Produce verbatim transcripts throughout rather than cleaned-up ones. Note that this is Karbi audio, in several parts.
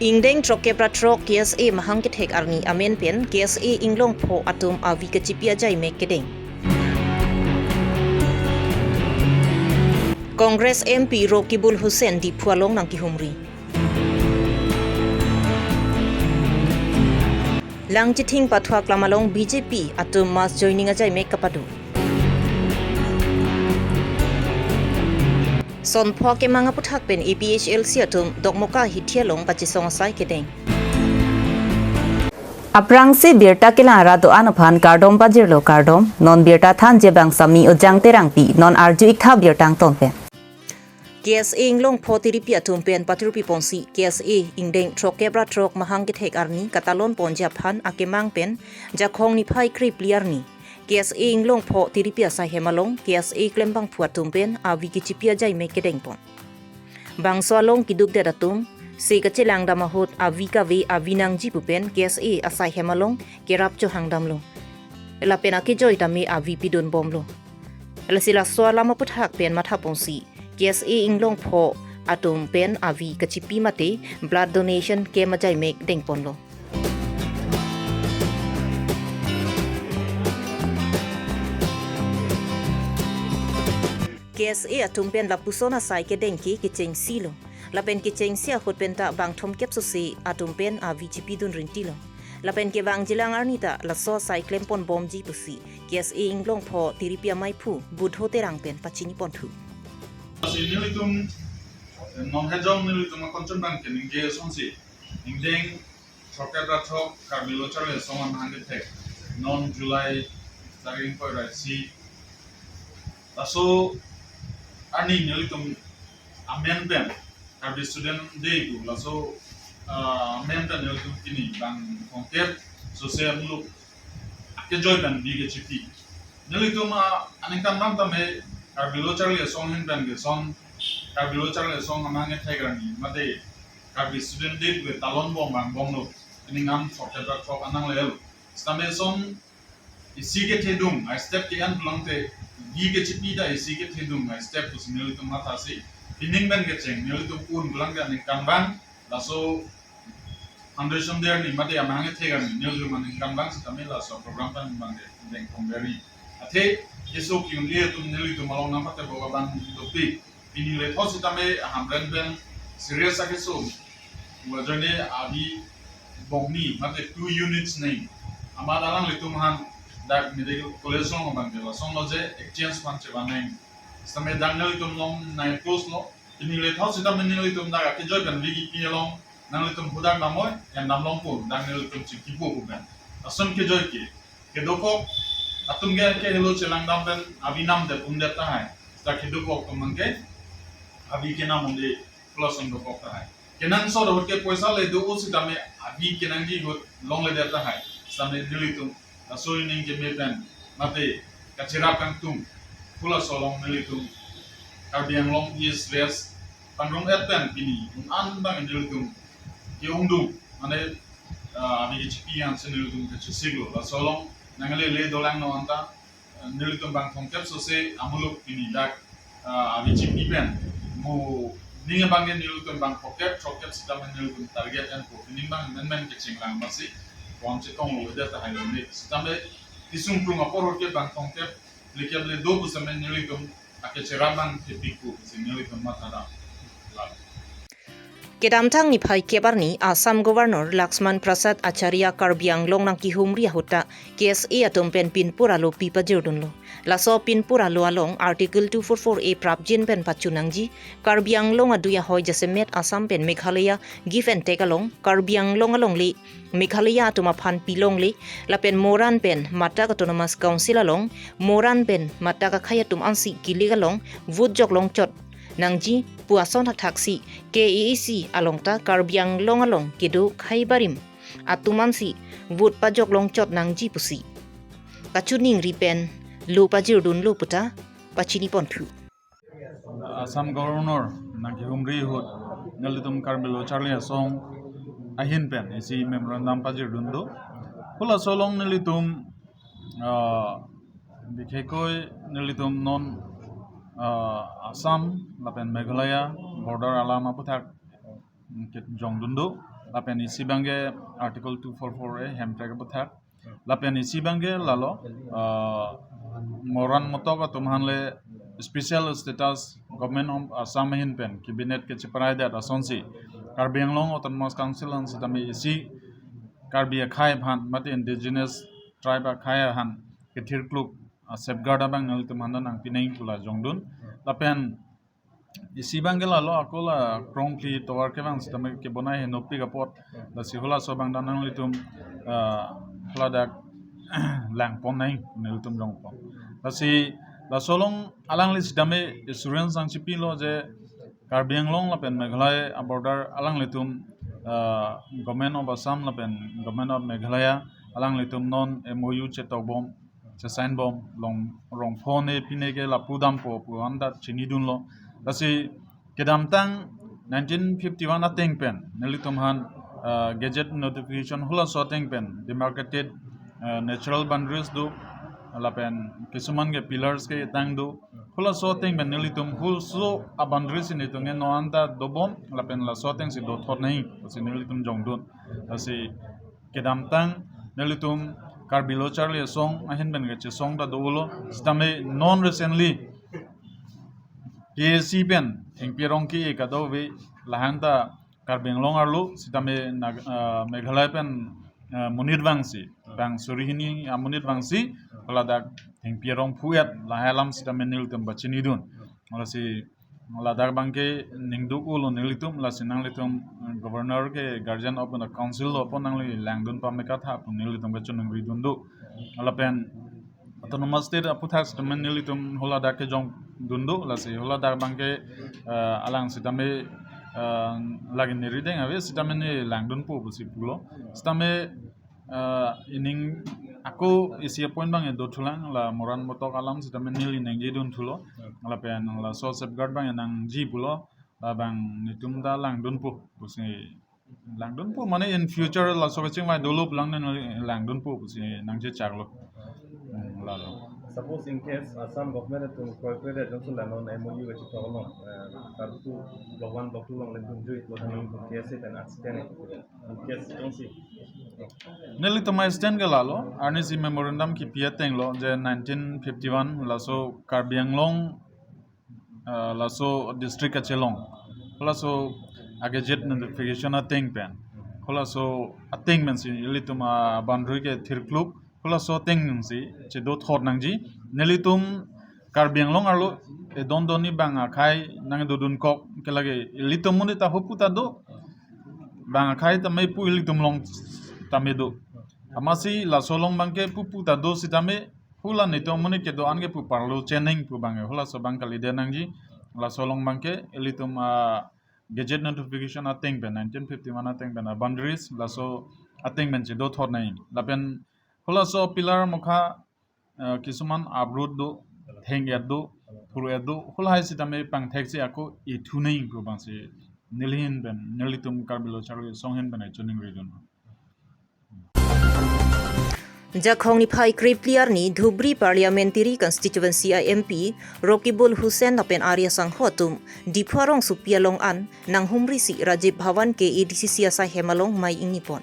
Ingdeng throkkep ra throk K S A mahang kethek arni amen pen K S A inglongpho atum avi kachipi ajai mek kedeng. Congress M P Rokibul Hussain Diphu along nangkehumri. Langchithing Pathuaklam along B J P atum mass joining ajai mek kapado. Sonpho kemang aputhak pen A P H L C atum Dokmoka hithi along pachesong asai kedeng. Aphrangsi birta kelang ra do-an aphan kardom pajirlo kardom, non birta thanji abang Sami Ujang Terangpi, non arju-iktha birta angton pen. K S A inglongpho tiripi atum pen patirpi ponsi K S A ingdeng throkkep ra throk mahang kethek arni katalon ponji aphan akemang pen Jakhong niphai krephli arni K S A inglongpho tiripi asai hem along K S A klembangphu atum pen avi kachipi ajai mek kedeng pon. Bangso along keduk det atum, se kachelang dam ahut avi kave avi nangji pu pen K S A asai hem along kerap chohang damlo. Lapen akejoi tame avi pidun bomlo. Lasi laso alam aputhak pen matha ponsi K S A inglongpho atum pen avi kachipi mate blood donation camp ajai mek dengponlo. K S A atum pen lapuson asai kedeng ke kechengsilo. Lapen kechengsi ahut penta bang thomkep sose atum pen avi chipidun rintilo. Lapen kevangjilang arni ta laso asai klempon bomji pusi K S A inglongpho tiripi amaiphu Budho Terang pen pachiniponthu. Si nelitum non hejong nelitum akonchon bang keningje asonsi ingdeng throkkep ra throk Karbi Lo Charli Asong amahang kethek non July tarik ingkoi ra isi, laso arni nelitum amen pen Karbi Student Day pu laso, ah, amen pen nelitum pini bang thomkep sose amuluk akejoi pen avi kachipi. Nelitum, ah, aningkanvang tame Karbi Lo Charli Asong ahin pen ke son Karbi Lo Charli Asong amahang kethek arni mate Karbi Student Day pu talon bom bang bomlo, aning an throkkep ra throk anang lelo. Sitame son isi kethedung astep ke-en pulangte avi kachipi ta isi kethedung astep pusi nelitum mathasi pining pen kecheng nelitum un pulangte aningkanvang laso foundation day arni mate amahang kethek arni nelitum aningkanvang sitame laso program pen bang ke dengthom beri. Athe keso ki-un-e atum nelitum along nangpatebok abang dopik. Pini lethot sitame Hamren pen serious akeso. Wajar ne avi bongni mate two units neng. Amat alanglitum aphan dak medical college along abang ke lason lo je exchange aphan chevan neng. Sitame dak nelitum along nai close lo. Pini lethot sitame nelitum dak akejoi pen avi kipi along nanglitum hudak namoi, en namlong pon, dak nelitum chingkipo pu pen. Ason kejoi ke. Kedokok atum ke ke helo chelang dam pen avi namdet umdet tahai. Sita kedokok atum abang ke avi kenam umde plus on dokok tahai. Kenangsot ahut ke poisa le do-o sitame avi kenangji ahut longledet tahai. Sitame nelitum laso ining keme pen mate kacherap kangtung pu laso along nelitum Karbi Anglong East West pangrong et pen pini un an bang nelitum ke-ongdung mane, ah, avi kachipi ansi nelitum kachisiklo. Laso along nangle le dolang no anta, ah, nelitum bang thomkep sose amuluk pini dak, ah, avi chipi pen mo ning abang ke nelitum bang thomkep throkkep sitame nelitum target enpo, pini bang men men kecheng lang masi pon chetong lo de tahai lo ne sitame isung krung apor ke bang thomkep lekep le do pu sitame nelitum akecherap bang kepikpo pusi nelitum mathadam. Kedamtang niphai kep arni Assam Governor Laxman Prasad Acharya Karbi Anglong nangkehumri ahut ta K S A atum pen pinpur alo pi pajirdunlo. Laso pinpur alo along Article two four four A prapjin pen pachu nangji, Karbi Anglong adui ahoi jasemet Assam pen Meghalaya give and take along Karbi Anglong alongle Meghalaya atum aphan pilongle, lapen Moran pen Matak Autonomous Council along Moran pen Matak akhei atum ansi kilik along vote jok longchot nangji pu ason thakthaksi K A A C along ta Karbi Anglong along kedo khei barim atum ansi vote pajok longchot nangji pusi kachiningri pen lo pajirdunlo puta pachiniponthu. Assam Governor nangkehumri ahut nelitum Karbi Lo Charli Asong ahin pen isi memorandum pajirdun do. Pu laso along nelitum, ah, bikhekoi nelitum non, ah, Assam lapen Meghalaya border alam aputhak, mm, kejongdun do. Lapen isi abangke Article two four four A hemprek aputhak. Lapen isi abangke lalo, ah, Moran Motok atum aphan le special status Government of Assam ahin pen Cabinet kacheprai det asonsi Karbi Anglong Autonomous Council an sitame isi Karbi akhei aphan mate indigenous tribe akhei aphan kethirkluk, ah, safeguard abang nelitum aphan nangpinang pu la jongdun. Lapen isi abangke lalo ako la krongphli tovar kevang sitame kebonai henopik apot. Lasi halaso abang ta nanglitum, ah, haladak langpon nang nelitum jongpon. Lasi laso along alangli sitame assurance nangchipilo je Karbi Anglong lapen Meghalaya a-border alanglitum, ah, Government of Assam lapen Government of Meghalaya alanglitum non M O U chetokbom, chesign bom, long rongphone pine ke lapu dampo pu anta chinidunlo. Lasi kedamtang nineteen fifty-one ateng pen nelitum aphan, ah, gazette notification halaso ateng pen demarcated, ah, natural boundaries do, lapen kisuman ke pillars ketang do. Halaso ateng pen nelitum halaso a-boundaries nelitum ke non anta dobom lapen laso atengsi dothot nang pusi nelitum jongdun. Lasi kedamtang nelitum Karbi Lo Charli Asong ahin pen kachesong ta dolo. Sitame non recently K A C pen thengpi arong ke-e kadokave lahan ta Karbi Anglong arlo sitame Nag-, ah, Meghalaya pen, ah, monit vangsi, bang suri hini amonit vangsi, haladak thengpi arong phu-et lahai alam sitame nelitum pachinidun. Lasi ladak abangke ningduk ulo nelitum, lasi nanglitum, eh, Governor ke guardian of the council lo apot nangli langdun pame katha pu nelitum kachiningridun do. Lapen Autonomous State aputhak sitame nelitum haladak kejongdun do, lasi haladak abangke, eh, alang sitame, eh, lagi neri deng ave sitame neli langdunpo pusi pulo. Sitame, eh, ining ako isi a-point abang edo thulang, la Moran Motok alam sitame neli nangjedun thulo. Lapen laso safeguard abang nangji pulo. Labang netum ta langdunpo pusi langdunpo mane in future laso kachingvai dolo pu lang neli langdunpo pusi nangchechaklo. Hmm, lalo. Suppose in case Assam government atum kroikre jongsi la non M O U kachetok along, eh, Karbi Block one, Block two along le dunjui lo tanglo K S A pen asten in case jongsi. Nelitum a-stand ke lalo, arnisi memorandum kipi atenglo je nineteen fifty-one laso Karbi Anglong, ah, laso district kachelong, halaso a-gazette notification ateng pen, halaso ateng pensi ilitum a-boundary kethirkluk, halaso ateng pensi chedothot nangji. Nelitum Karbi Anglong arlo edon donni bang akhei nangdodunkok ke lake ilitum monit ta hupu ta do, bang akhei tame pu ilitum along tame do. Amatsi laso along abangke pupu ta do sitame hula netum amonit kedo-an ke pu parlo cheneng pu abangke halaso abang kalide nangji. Laso along abangke ilitum a-gazette notification ateng pen nineteen fifty-one ateng pen a-boundaries laso ateng pen chedothot nang. Lapen halaso pillar mokha, eh, kisuman uproot do, theng-et do, phur-et do, halahai sitame pangthek si ako ithu nang pu abangsi neli ahin pen, nelitum Karbi Lo Charli Asong ahin pen chiningridun. Jakhong niphai krepli arni Dhubri Parliamentary Constituency a-M P Rokibul Hussain lapen ari asangho atum Diphu arongsopi along an nanghumri si Rajiv Bhavan K A D C C asaihem along mei ingnipon.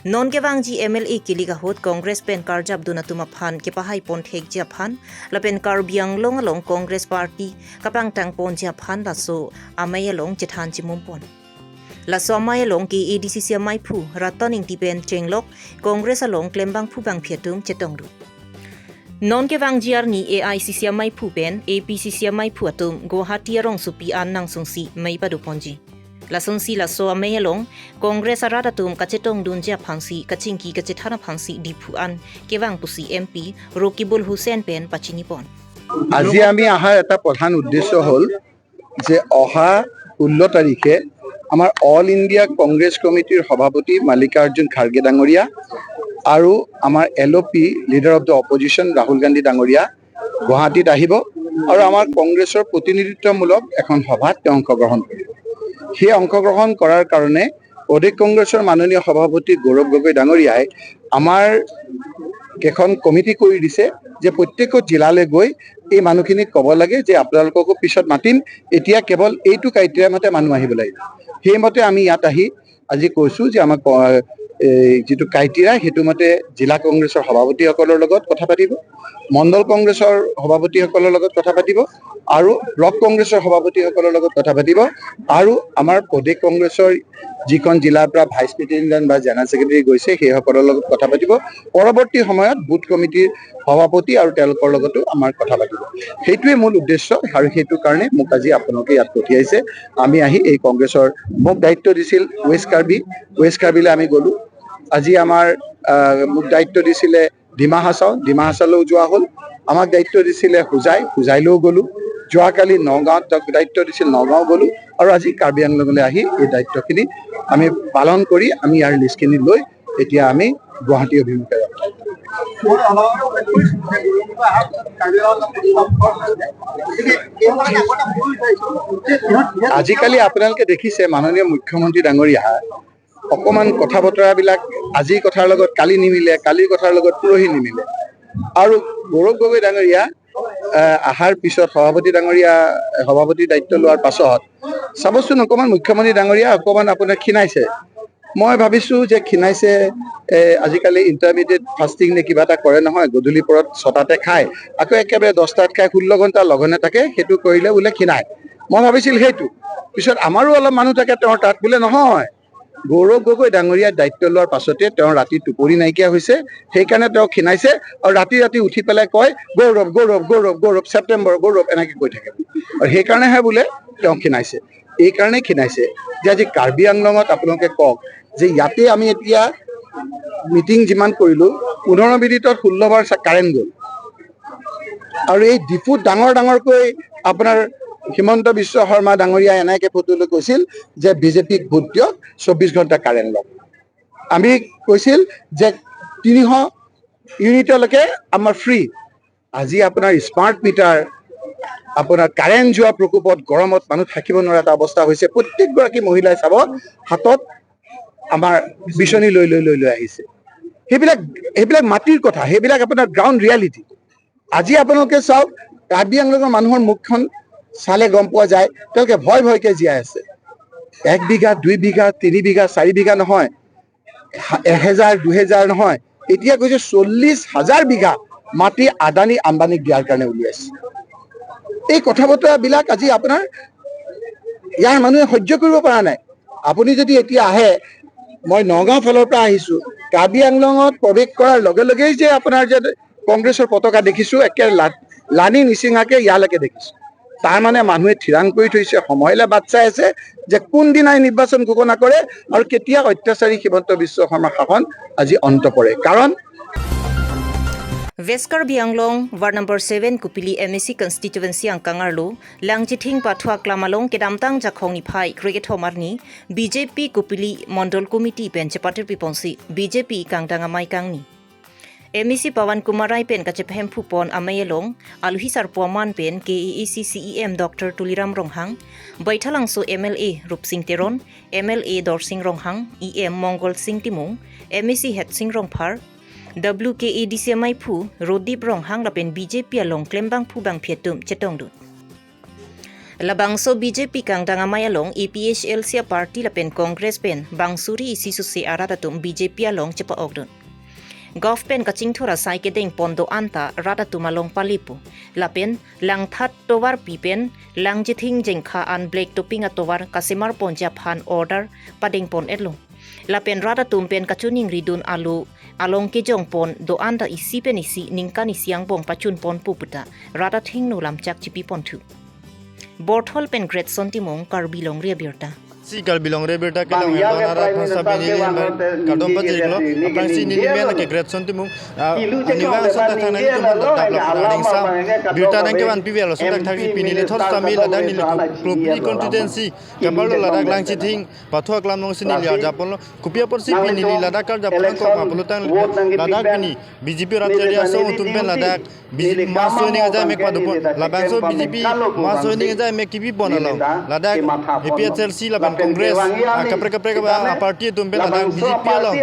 Non kevangji M L A kilik ahut Congress pen karjapdun atum aphan kepahaipon thekji aphan lapen Karbi Anglong along Congress Party kapangtangponji aphan laso amei along chethan chimumpon. Laso amei along K A D C C ameiphu Ratan Engti pen chenglok Congress along klembangphu bangphi atum chetongdun. Non kevangji arni A I C C ameiphu pen A P C C ameiphu atum Guwahati arongsopi an nangsungsi mei padoponji. Lasonsi laso amei along Congress arat atum kachetongdunji aphansi kachingki kachethan aphansi Diphu an kevang pusi M P Rokibul Hussain pen pachinipon. আজি আমি অহাৰ এটা প্ৰধান উদ্দেশ্য হ'ল যে অহা ষোল্ল তাৰিখে আমাৰ অল ইণ্ডিয়া কংগ্ৰেছ কমিটিৰ সভাপতি মাল্লিকাৰ্জুন খাৰ্গে ডাঙৰীয়া আৰু আমাৰ L O' P, leader of the opposition Rahul Gandhi ডাঙৰীয়া গুৱাহাটীত আহিব আৰু আমাৰ কংগ্ৰেছৰ প্ৰতিনিধিত্বমূলক এখন সভাত তেওঁ অংশগ্ৰহণ কৰিব। সেই অংশগ্ৰহণ কৰাৰ কাৰণে প্ৰদেশ কংগ্ৰেছৰ মাননীয় সভাপতি গৌৰৱ গগৈ ডাঙৰীয়াই আমাৰ এখন কমিটি কৰি দিছে যে প্ৰত্যেক জিলালৈ গৈ এই মানুহখিনিক ক'ব লাগে যে আপোনালোককো পিছত মাতিম, এতিয়া কেৱল এইটো ক্ৰাইটেৰিয়া মতে মানুহ আহিব লাগিব। সেইমতে আমি ইয়াত আহি আজি কৈছো যে আমাক ক-, এই যিটো ক্ৰাইটেৰিয়া, সেইটো মতে জিলা কংগ্ৰেছৰ সভাপতিসকলৰ লগত কথা পাতিব, মণ্ডল কংগ্ৰেছৰ সভাপতিসকলৰ লগত কথা পাতিব আৰু ব্লক কংগ্ৰেছৰ সভাপতিসকলৰ লগত কথা পাতিব আৰু আমাৰ প্ৰদেশ কংগ্ৰেছৰ যিখন জিলাৰ পৰা ভাইচ প্ৰেচিডেণ্ট বা জেনেৰেল ছেক্ৰেটাৰী গৈছে, সেইসকলৰ লগত কথা পাতিব। পৰৱৰ্তী সময়ত বুথ কমিটিৰ সভাপতি আৰু তেওঁলোকৰ লগতো আমাৰ কথা পাতিব। সেইটোৱে মূল উদ্দেশ্য আৰু সেইটো কাৰণে মোক আজি আপোনালোকে ইয়াত পঠিয়াইছে। আমি আহি এই কংগ্ৰেছৰ, মোক দায়িত্ব দিছিল ৱেষ্ট কাৰ্বি, ৱেষ্ট কাৰ্বিলৈ আমি গ'লো। আজি আমাৰ, আহ, মোক দায়িত্ব দিছিলে ডিমা হাছাও, ডিমা হাছাওলৈও যোৱা হ'ল। আমাক দায়িত্ব দিছিলে হোজাই, হোজাইলৈও গ'লো। যোৱাকালি নগাঁৱত দায়িত্ব দিছিল, নগাঁও গ'লো। আৰু আজি কাৰ্বি আংলঙলৈ আহি এই দায়িত্বখিনি আমি পালন কৰি আমি ইয়াৰ লিষ্টখিনি লৈ এতিয়া আমি গুৱাহাটী অভিমুখে যাত্ৰা। আজিকালি আপোনালোকে দেখিছে মাননীয় মুখ্যমন্ত্ৰী ডাঙৰীয়া অকমান কথা বতৰাবিলাক আজিৰ কথাৰ লগত কালি নিমিলে, কালিৰ কথাৰ লগত পৰহি নিমিলে। আৰু গৌৰৱ গগৈ ডাঙৰীয়া, আহ, অহাৰ পিছত সভাপতি ডাঙৰীয়া, সভাপতি দায়িত্ব লোৱাৰ পাছত চাবচোন, অকমান মুখ্যমন্ত্ৰী ডাঙৰীয়া অকমান আপোনাৰ ক্ষীণাইছে। মই ভাবিছো যে ক্ষীণাইছে, এ, আজিকালি ইণ্টাৰমিডিয়েট ফাষ্টিং নে কিবা এটা কৰে নহয়, গধূলি পৰত ছটাতে খায়, আকৌ একেবাৰে দহটাত খায়, ষোল্ল ঘণ্টা লঘোণে থাকে, সেইটো কৰিলে বোলে ক্ষীণায়। মই ভাবিছিল সেইটো। পিছত আমাৰো অলপ মানুহ থাকে তেওঁৰ তাত, বোলে নহয়, গৌৰৱ গগৈ ডাঙৰীয়া দায়িত্ব লোৱাৰ পাছতে তেওঁ ৰাতি টোপনি নাইকিয়া হৈছে, সেইকাৰণে তেওঁ ক্ষীণাইছে। আৰু ৰাতি ৰাতি উঠি পেলাই কয়, "গৌৰৱ, গৌৰৱ, গৌৰৱ, গৌৰৱ, ছেপ্টেম্বৰ গৌৰৱ", এনেকে কৈ থাকে। আৰু সেইকাৰণেহে বোলে তেওঁ ক্ষীণাইছে, এইকাৰণে ক্ষীণাইছে। যে আজি কাৰ্বি আংলঙত আপোনালোকে কওক যে ইয়াতে আমি এতিয়া মিটিং যিমান কৰিলো, পোন্ধৰ মিনিটত ষোল্ল বাৰ চা-, কাৰেণ্ট গ'ল। আৰু এই ডিফুত ডাঙৰ ডাঙৰকৈ আপোনাৰ হিমন্ত বিশ্ব শৰ্মা ডাঙৰীয়া এনেকে ফটো লৈ কৈছিল যে বিজেপিক ভোট দিয়ক, চৌব্বিছ ঘণ্টা কাৰেণ্ট লওক। আমি কৈছিল যে তিনিশ ইউনিটলৈকে আমাৰ ফ্ৰী। আজি আপোনাৰ স্মাৰ্ট মিটাৰ, আপোনাৰ কাৰেণ্ট যোৱা প্ৰকোপত গৰমত মানুহ থাকিব নোৱাৰা এটা অৱস্থা হৈছে। প্ৰত্যেকগৰাকী মহিলাই চাব, হাতত আমাৰ বিচনী লৈ লৈ লৈ লৈ আহিছে। সেইবিলাক, সেইবিলাক মাটিৰ কথা, সেইবিলাক আপোনাৰ গ্ৰাউণ্ড ৰিয়েলিটি। আজি আপোনালোকে চাওক, কাৰ্বি আংলঙৰ মানুহৰ মুখখন চালে গম পোৱা যায়, তেওঁলোকে ভয় ভয়কে জীয়াই আছে। এক বিঘা, দুই বিঘা, তিনি বিঘা, চাৰি বিঘা নহয়, হা-, এহেজাৰ, দুহেজাৰ নহয়, এতিয়া কৈছে চল্লিছ হাজাৰ বিঘা মাটি আদানী আম্বানীক দিয়াৰ কাৰণে উলিয়াইছে। এই কথা বতৰাবিলাক আজি আপোনাৰ ইয়াৰ মানুহে সহ্য কৰিব পৰা নাই। আপুনি যদি এতিয়া আহে, মই নগাঁও ফালৰ পৰা আহিছো, কাৰ্বি আংলঙত প্ৰৱেশ কৰাৰ লগে লগেই যে আপোনাৰ যে কংগ্ৰেছৰ পতাকা দেখিছো, একে লা-, লানি নিচিঙাকে ইয়ালৈকে দেখিছো। তাৰ মানে মানুহে থিৰাং কৰি থৈছে, সময়লৈ বাট চাই আছে যে কোনদিনাই নিৰ্বাচন ঘোষণা কৰে আৰু কেতিয়া অত্যাচাৰী হিমন্ত বিশ্ব শৰ্মাৰ শাসন আজি অন্ত পৰে। কাৰণ West Karbi Anglong, Ward number seven Kopili M A C constituency angkang arlo, Langjething Pathu Aklam along kedamtang Jakhong niphai krekethom arni B J P Kopili Mondol Committee pen chepatir piponsi B J P kangdang amei kangni. M A C Pawan Kumar Rai pen kachepahemphu pon amei along, aluhi sarpo aman pen K A A C C E M Doctor Tuliram Ronghang, Baithalangso M L A Rupsing Teron, M L A Dorsing Ronghang, E M Mongol Sing Timung, M A C Hetsing Rongphar, W K A D C amei phu Rodip Ronghang lapen B J P along klembangphu bangphi atum chetongdun. Labangso B J P kangdang amei along A P H L C aparty lapen Congress pen bang suri isi suse arat atum B J P along chepa-okdun. Gov pen kachingthur asai kedeng pon do-an ta rat atum along palepo. Lapen Langthat tovarpi pen Langjething Jengkha an black topping atovar kasemar ponji aphan order padeng pon-etlo. Lapen rat atum pen kachiningridun alo along kejong pon do-an ta isi pen isi ningkan isi angbong pachun ponpo puta rat athengno lamchak chipi ponthu. Borthol pen Greatson Timung, Karbi Longri Abirta. Si Karbi Longri Abirta kelong yang dona rat phasa pini yang kardom pajirlo, aphrangsi neli men ke Greatson Timung, ah, ani vang asonthak thang nangtum aphan dap dap lo, adingsa birta nangkevan pivel asonthak thang si pini lethot kami ladak neli Kopili constituency, kabarlo ladak Langjething Pathu Aklam alongsi neli arjap ponlo. Kopi apotsi pini neli ladak arjap pon nangkok ma pulotangte ladak pini B J P rat area asong atum pen ladak B J P mass joining ajai mek padopon. Labangso B J P mass joining ajai mek kipi pon along ladak A P H L C lapen Congress, ah, kaprek kaprek, ah, party atum pen ladak B J P along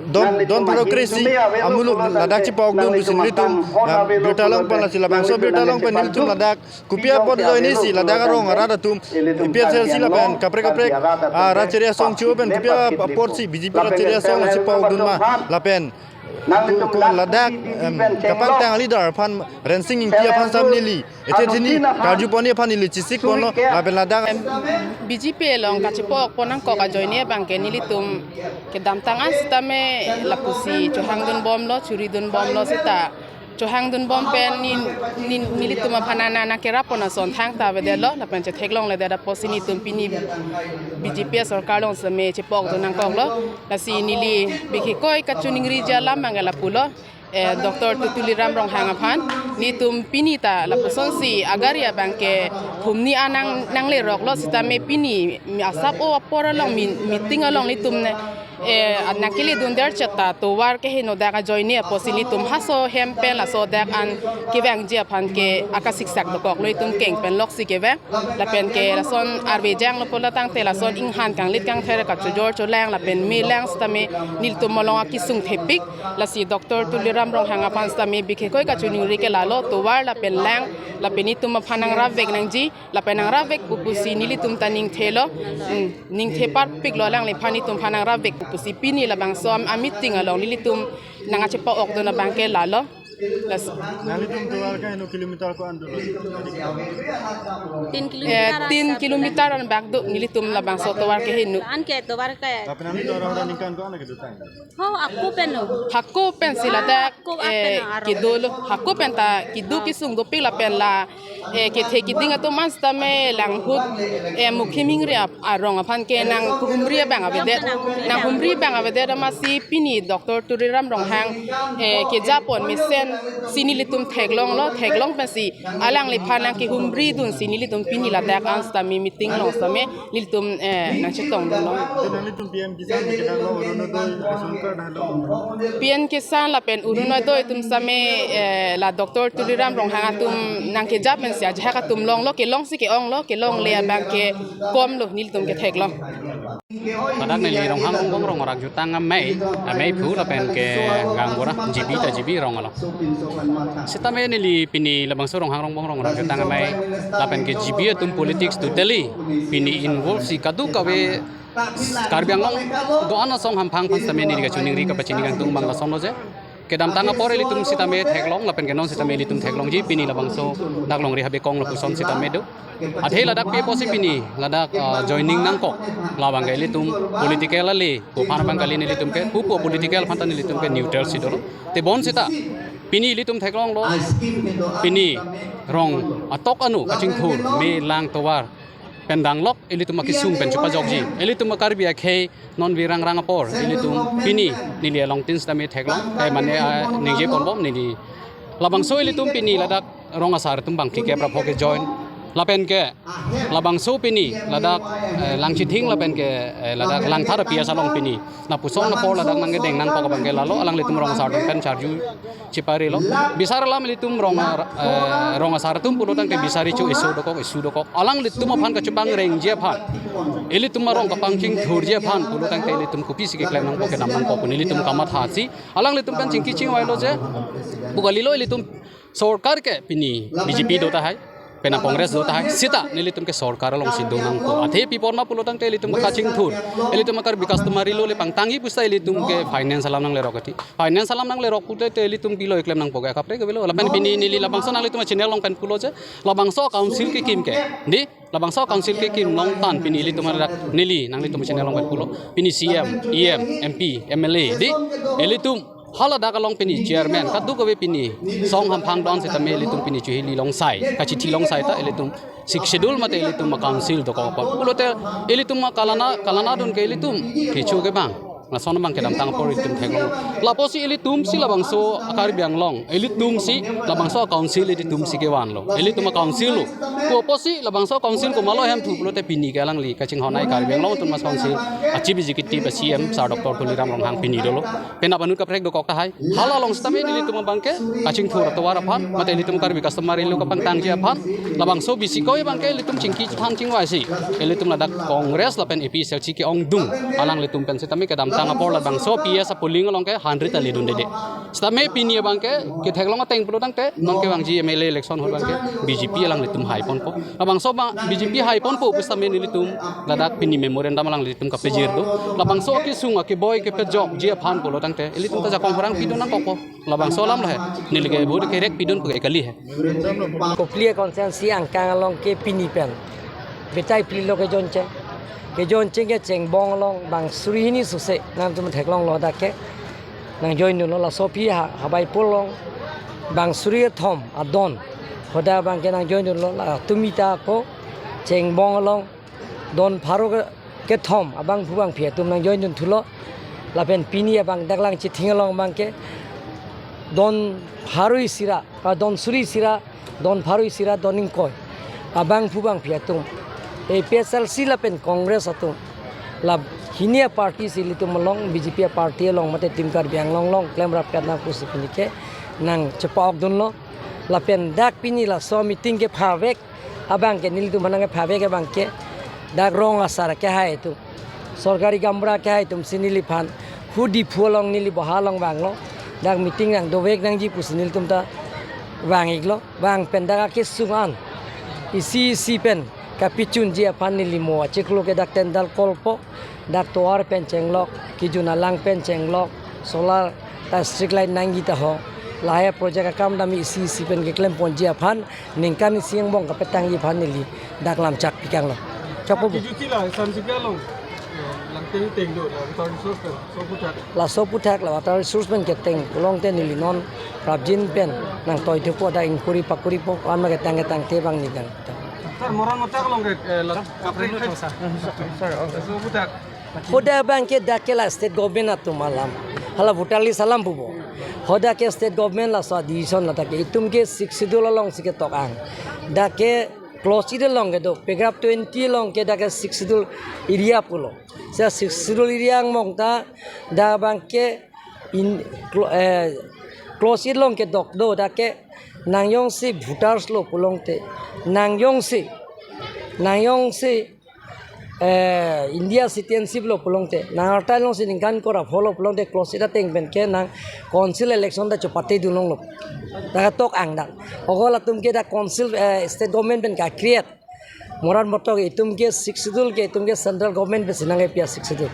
Don, don pharo kre-isi amuluk ladak chepokdun pusi nelitum, ah, birta long pen lasi labangso birta long pen nelitum ladak kopi apot ajoinesi ladak arong arat atum, A P H L C lapen kaprek kaprek, ah, rat chiri asong chu pen kopi apotsi B J P rat chiri asong chepokdun ma lapen ko, ko ladak, em, kapangtang leader aphan Rensing Ingti aphan sitame neli ethe thini karju pon aphan neli chesik ponlo lapen ladak, em, B J P along kachepok pon nangkok ajoine abangke nelitum kedamtang an sitame lapusi chohangdun bomlo, churidun bomlo seta. Chohangdun bom pen ni, ni, nelitum aphan nang, nang, nangkerap pon ason thangta avedetlo, lapen chetheklongledet apotsi nelitum pini B J P asorkar along sitame chepokdun nangkoklo. Lasi neli bikhi koi kachiningriji alam abangke lapulo. Eh, Doctor Tu-, Tuliram Ronghang aphan, nelitum pini ta lapusonsi agari abangke humni anang nangleroklo sitame pini mi asap o apor along mi-, meeting along nelitum ne, eh, nangkeledundet cheta tovar keheno dak ajoine apotsi nelitum haso hem pen laso dak an kevangji aphan ke akasiksak dokoklo, nelitum keng pen loksi kevang. Lapen ke lason arve janglo pulo tangte lason inghan kanglit kangther kachojor cholang lapen melang sitame nelitum along akesung thepik. Lasi Doctor Tuliram Ronghang aphan sitame bikhi koi kachiningri ke lalo, tovar lapen lang lapen nelitum aphan nangrapvek nangji lapen nangrapvek pu pusi nelitum ta ningthelo. Hmm, ningthe parpiklo, alangliphan nelitum aphan nangrapvek pu pusi pini labangso am, ameeting along nelitum nangkachepok-okdun abangke lalo. Las- Nanglitum tovar keheno kilometer ko-an dolo? Tin kilometer. Eh, tin kilometer an bak do nelitum labangso tovar keheno. Anke tovar ke. Tapi nanglitum orang-orang ningkan ko-an kedotang? Ho, ako pen no. Hako pensi ladak, hako, eh, pen aro kedolo. Hako pen ta kedo kesung dopik lapen la, eh, kethe keding atum an sitame langhut, eh, mukhim hingri ap-, arong aphan ke nanghumri abang avedet. Nanghumri abang avedet amatsi pini Doctor Tuliram Ronghang, eh, kejapon mesensi nelitum theklonglo, theklong pensi alangliphan nangkehumridunsi nelitum pini ladak an sitame meeting along sitame nelitum, eh, nangchetongdunlo. Nanglitum P M Kisan, Kisan lo, Orunodoi, ration card lo. P M Kisan lapen Orunodoi atum sitame, eh, la Doctor Tuliram Ronghang atum nangkejap pensi ajahak atum longlo, kelongsi ke-onglo, kelongle abangke komlo nelitum ketheklo. Ladak neli Ronghang Rongbong rong arak jutang amei, amei phu lapen ke gaonbura G B ta G B rong alo. Sitame neli pini labangso Ronghang Rongbong rong arak jutang amei lapen ke G B atum politics totally pini involve si kadokave Karbi Anglong do-an asong hamphang aphan sitame neli kachiningri kapachini kangtung abang lasonlo je. Kedamtang apor ilitum sitame theklong lapen ke non sitame ilitum theklongji, pini labangso dak longri habe kong lapuson sitame do. Athe ladak pi apotsi pini ladak, ah, joining nangkok, labang ke ilitum political ale, pu aphan abang kali nelitum ke, pu pu political aphan ta nelitum ke neutral si dolo. Tebon seta pini ilitum theklonglo, pini rong atok anu kachingthur, me lang tovar pen danglok ilitum akesung pen chepajokji. Ilitum a Karbi akhei non virang rang apor ilitum pini neli along tin sitame theklong, eh, mane, ah, ningje ponbom neli. Labangso ilitum pini ladak rong asar atum bang kikep rapho ke join. Lapen ke labangso pini ladak, eh, Langchithing lapen ke, eh, ladak Langthar api asalong pini. Lapuson apor ladak nangkedeng nangkok abang ke lalo, alanglitum rong asar atum pen charju cheparilo. Bisar alam ilitum rong ar-, eh, rong asar atum pulo tangte bisari chu isu dokok, isu dokok. Alanglitum aphan kachepangrengji aphan, ilitum arong kapangchingthurji aphan pulo tangte ilitum kopisi keklem nangpo kedam nangpo pu nelitum kamatha si alanglitum pen chingki chingvailo je. Pu kalilo, ilitum sorkar ke pini B J P do tahai, penang Congress do tahai, seta nelitum ke sorkar alongsi do nangpo. Athe pi apot ma pulo tangte ilitum kachingthur, ilitum a Karbi customary law le pangtangji pusita ilitum ke finance alam nanglerok ati. Finance alam nanglerok pute te ilitum pilo keklem nangpo ke, kaprek avelo. Lapen pini neli labangso nanglitum channel along pen pulo je, labangso council kekim ke, di, labangso council kekim along tan pini ilitum adak neli nanglitum channel along pen pulo. Pini C M, E M, M P, M L A, di, ilitum haladak along pini chairman kadokave pini song hamphang do-an sitame ilitum pini chihili longsai, kachithi longsai ta ilitum Sixth Schedule mate ilitum a council dokok apot. Pulote ilitum a kalana, kalana dun ke ilitum kecho ke bang. Lason abang kedamtang apor ilitum theklong. Lapusi ilitum si labangso a Karbi Anglong, ilitum si labangso a council ilitum si kevanlo. Ilitum a council lo. Pu apotsi labangso a council komatlo hem thu pulote pini ke alangli kachinghon ai Karbi Anglong Autonomous Council a Chief Executive a C M Sir Doctor Tuliram Ronghang pini dolo. Penap anut kaprek dokok tahai. Hala along sitame nelitum abang ke kachingthur atovar aphan, mate ilitum Karbi customary law kapangtangji aphan, labangso bisi koi abang ke ilitum chingki chethan chingvai si ilitum ladak Congress lapen A P H L C ke-ongdung alanglitum pen sitame kedam Tang apor labangso P S a polling along ke hundred ta ledunde de. Sitame pini abang ke ketheklong ateng pulo tangte non kevangji M L A election ahut abang ke B J P alanglitum haiponpo. Labangso abang B J P haiponpo pusitame nelitum ladak pini memorandum alanglitum kapejir do. Labangso akesung akeboi kepejokji aphan pulo tangte ilitum ta jakong horang pidun nangkokpo. Labangso alam lo he. Neli ke vote kerek pidun pu ke kali he. Kopili constituency angkang along ke pini pen betai phli lo kejoncheng. Kejoncheng ke Chengbong along bang suri hini suse nangtum theklonglo dak ke nang join dunlo. Laso aphi ha, Habaipur along bang suri thom adon hoda abang ke nang join dunlo. Latum ita ako Chengbong along don pharo ke, kethom abangphu bangphi atum nang join dunthulo. Lapen pini abang dak Langchithing along abang ke don pharo isi ra, ah, don suri isi ra, don pharo isi ra, don ingkoi abangphu bangphi atum, A P H L C lapen Congress atum, la hini aparty si ilitum along, B J P aparty along mate Team Karbi Anglong along klemrap kat nang pusi pini ke nang chepa-ok dunlo. Lapen dak pini laso meeting kepavek abang ke nelitum aphan nangkepavek abang ke dak rong asar kehai atum, sorkari gaonbura kehai atum si neliphan hu Diphu along neli boha along vanglo. Dak meeting nang dovek nangji pusi nelitum ta vang-iklo. Vang pen dak akesung an isi isi pen kapechunji aphan neli mo achiklo ke dak tendal kolpo, dak tovar pen chenglok, kejun alang pen chenglok, solar ta street light nangji ta ho, lahai project akam dam isi isi pen keklemponji aphan ningkan isi angbong kapetangji aphan neli dak lamchak pikanglo. Chakpo bu. Kijutila, Samsika along. Langteng teng do, la water resource pen, so puthak. Laso aputhak la water resource pen keteng pulote neli non prapjin pen nang toithupo, dak ingkuri pakuripo, anma ketang ketangte abang neli dang. Sir, Moran Mothak along ke, eh, la, sir, okay. So puthak. Hoda abang ke dak ke la state government atum alam. Hala voter list alam pupo. Hoda ke state government laso decision ladak ke. Itum ke Sixth Schedule along si ketok-ang. Dak ke clause eight along ke do. Paragraph twenty along ke dak ke Sixth Schedule area pulo. Seta Sixth Schedule area angbong ta dak abang ke in, clo-, eh, clause eight along kedok do dak ke nang jongsi voters lo pulote, nang jongsi, nang jongsi, eh, India citizenship lo pulote, nang arta jongsi ningkan kora pho lo pulote clause eight ateng pen ke nang council election ta chepate dun longlo. Dak ketok-ang dak. Ogo latum ke dak council, eh, state government pen ka-create. Moran Mothak itum ke Sixth Schedule ke itum ke central government pensi nangkepi a-Sixth Schedule.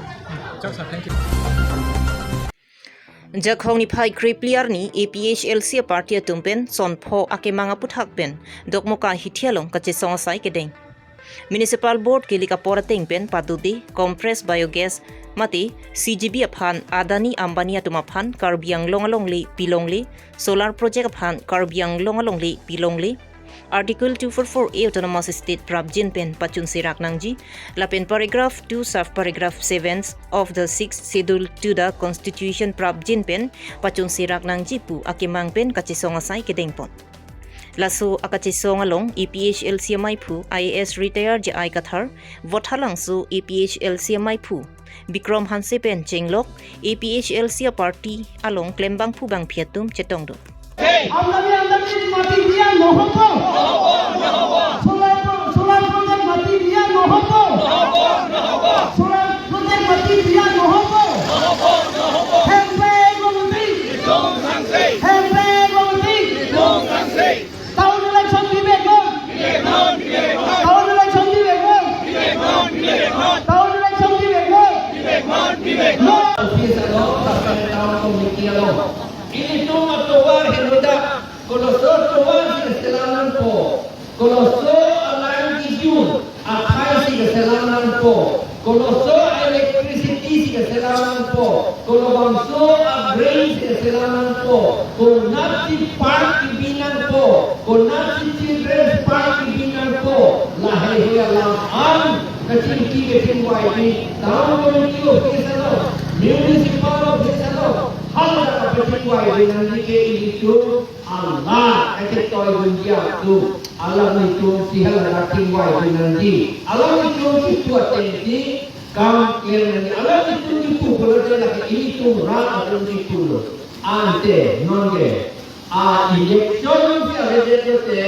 Jakhong niphai krepli arni A P H L C aparty atum pen son pho akemang aputhak pen Dokmoka hithi along kachesong asai kedeng. Municipal Board kelik apor ateng pen paduti compressed biogas mate C G B aphan Adani Ambani atum aphan Karbi Anglong alongle pilongle, solar project aphan Karbi Anglong alongle pilongle, Article two four four A Autonomous State prapjin pen pachunserak nangji, lapen paragraph two sub paragraph seven of the Sixth Schedule to the Constitution prapjin pen pachunserak nangji pu akemang pen kachesong asai kedengpon. Laso akachesong along A P H L C amaiphu I A S retired J I Kathar, Vothatlangso A P H L C amaiphu Bikrom Hanse pen chenglok, A P H L C aparty along klembangphu bangphi atum chetongdun. আমদানি, আমদানি মাটি দিয়া নহ'ব। সোলাৰ প্ৰ-, solar project মাটি দিয়া নহ'ব। Solar project মাটি দিয়া নহ'ব। হেম্পে গলতি। হেম্পে গলতি। Town election bibek non. Town election bibek non. Town election bibek non. Office along, town committee along. Ilitum atovar henoda, koloso tovar si selam nangpo, koloso alang kijun athai si selam nangpo, koloso electricity si selam nangpo, kolobangso a-drain si selam nangpo, konatsi park kebi nangpo, konatsi children's park kebi nangpo, lahaihui alam an kachingki kachingvai pen town committee office along, municipal office along, hala kachingvai pen nangji ke ilitum alam kachetoidunji atum, alanglitum si hala kachingvai pen nangji, alanglitum si tu ateng si kam klem nangji, alanglitum si tu pulote lake ilitum rat atum si tulo. Ante non ke a-election si avedet lote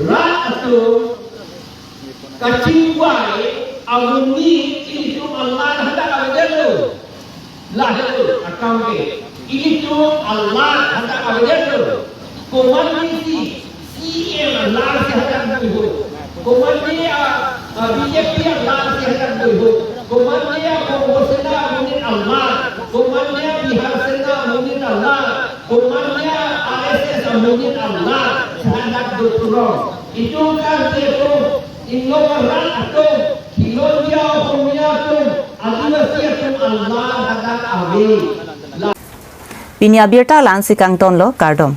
rat atum kachingvai amonit ilitum alang hadak avedetlo. Lahelo akam ke. Ilitum alar hadak avedet lo. Komatne si CEM alar si hadak dui ho. Komatne a, a, BJP alar si hadak dui ho. Komatne a Congress Sena amonit alar. Komatne a Bihar Sena amonit alar. Komatne a RSS amonit alar. Hadak do purong. Itum kan te to. Inglong arat atum, Khilonjia Oxomiya atum, Adivasi atum alar hadak ave. Pini abirta la-ansi kangtonlo, kardom.